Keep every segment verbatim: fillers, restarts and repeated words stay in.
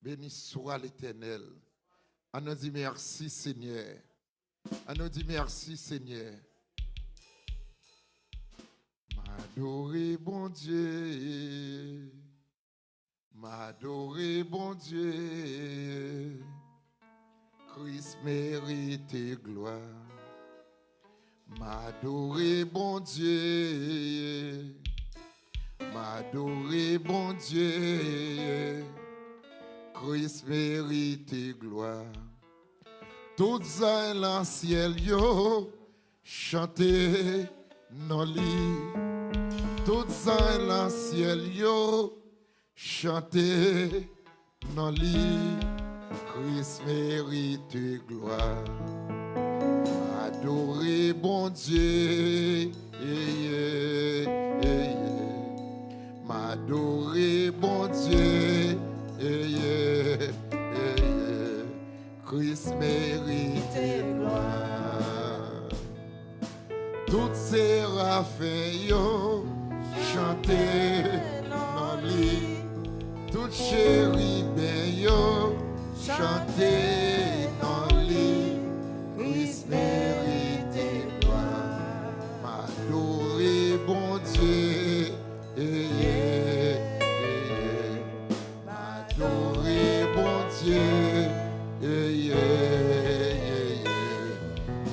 Béni soit l'Éternel. Ann nou di mèsi, Senyè. Ann nou di mèsi, Senyè. M adore Bondye. M adore Bondye. Kris merite glwa. M adore Bondye. M adore Bondye. Kris merite glwa. Tout zanj lan syèl yo chante non li. Tout zanj lan syèl yo chante non li. Kris merite glwa. M adore Bondye. M adore Bondye. Kris merite glwa. Tout serafen yo chante non li. Tout cheriben yo chante non li. Kris merite glwa. M adore Bondye. M adore Bondye.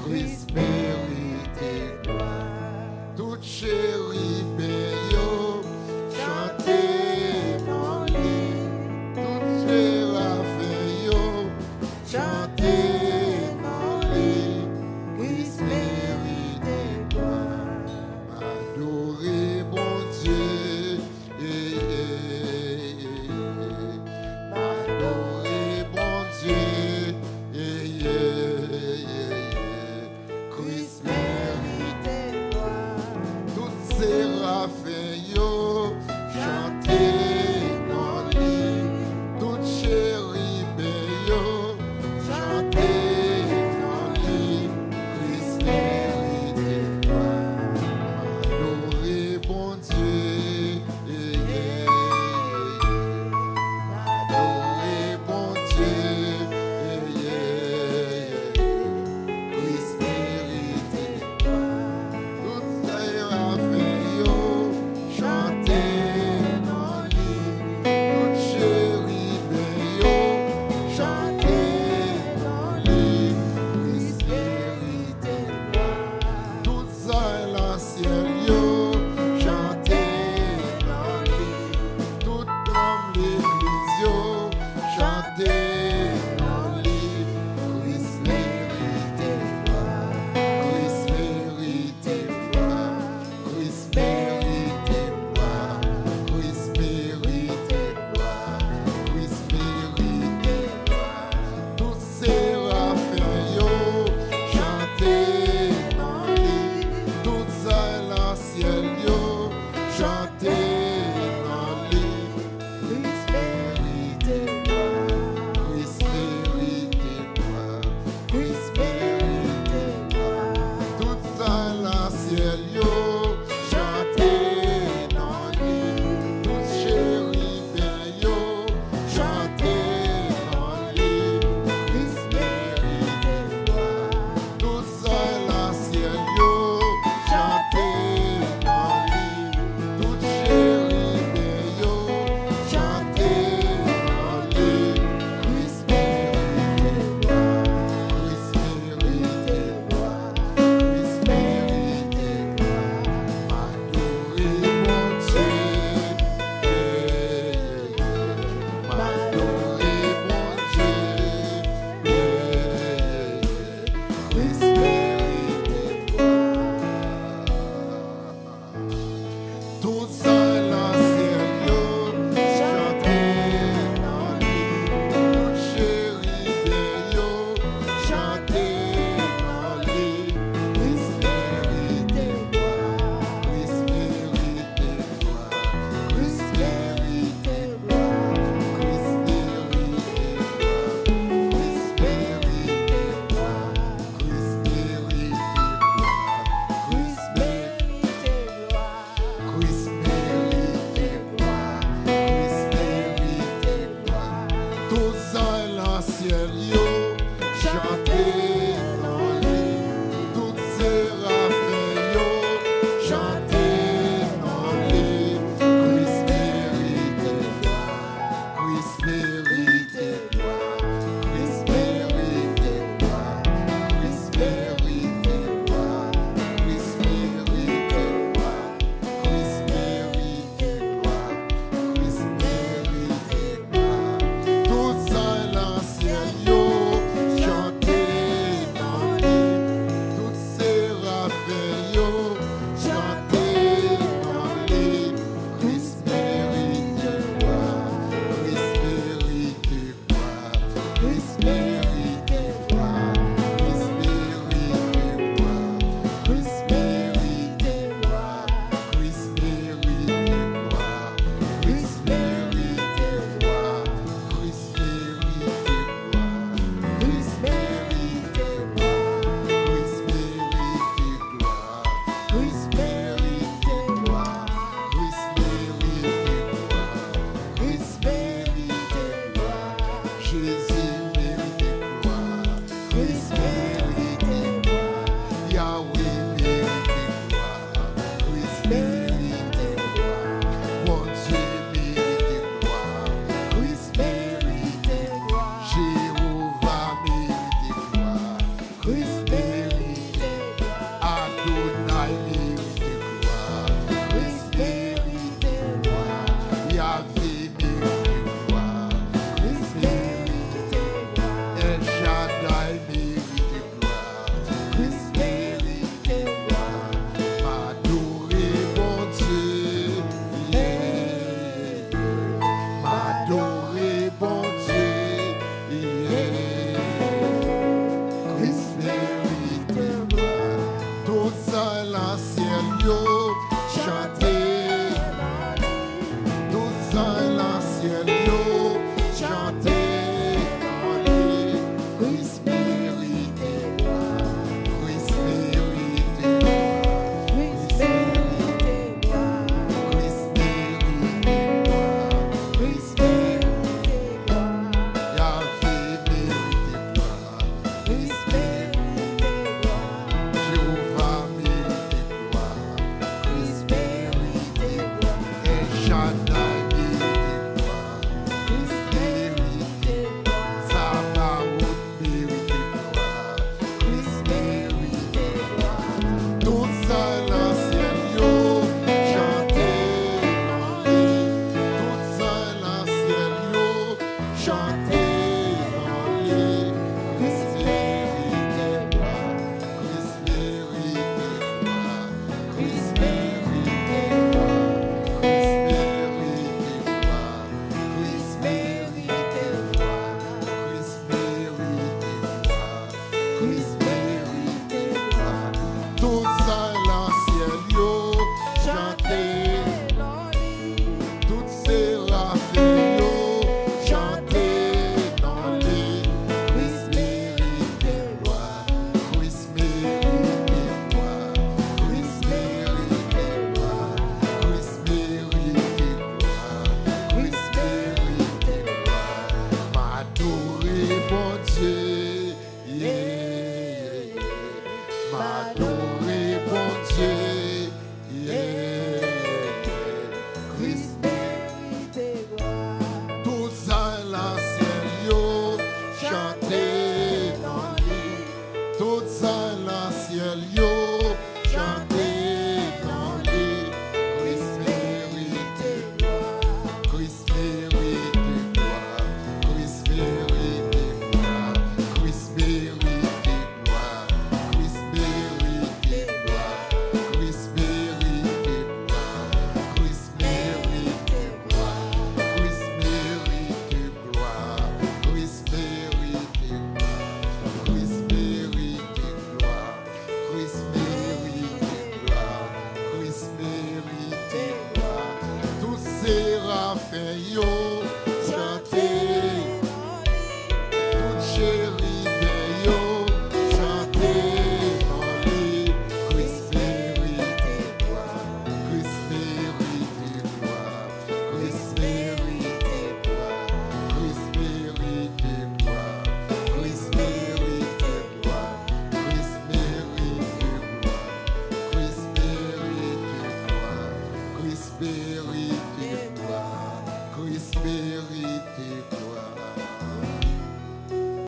Kris merite glwa. Tout cheriben yo chante non li. Tout serafen yo chante non li. Kris merite glwa. M adore Bondye. M Tout zanj nan syèl yo chante non li. Tout serafen yo chante non li. Kris merite glwa. Kris merite glwa. Kris merite glwa. Kris merite glwa. Kris merite glwa. Kris merite glwa. Kris merite glwa. Tout zanj nan syèl yo chante non li. Tout serafen yo chante non li. Kris merite glwa. Kris merite glwa. Kris merite glwa. Kris merite glwa. Kris merite glwa. Kris merite glwa. Kris merite glwa. Kris merite glwa. Kris merite glwa. Kris merite glwa. Kris merite glwa. Kris merite glwa. Kris merite glwa. Jezi merite glwa. Kris merite glwa. Yawe merite glwa. Kris merite glwa. Bondye merite glwa. Kris merite glwa. Jewova merite glwa. Kris merite glwa. Adonay merite glwa. Kris merite glwa. Yave merite glwa. Kris merite glwa. El Shaddai merite glwa. Kris merite glwa. M adore Bondye. Yeah. M adore Bondye. Yeah. Kris merite glwa. Tout zanj nan syèl yo chante. Tout zanj nan syèl yo chante non li. Kris merite glwa. Kris merite glwa. Kris merite glwa. Kris merite glwa. Kris merite glwa. Yave merite glwa. Kris merite glwa. Jewova merite glwa. Kris merite glwa. El Shaddai merite glwa. Kris merite glwa. Sabaot merite glwa. Kris merite glwa. Tout zanj nan syèl yo chante non li. Tout zanj nan syèl yo chante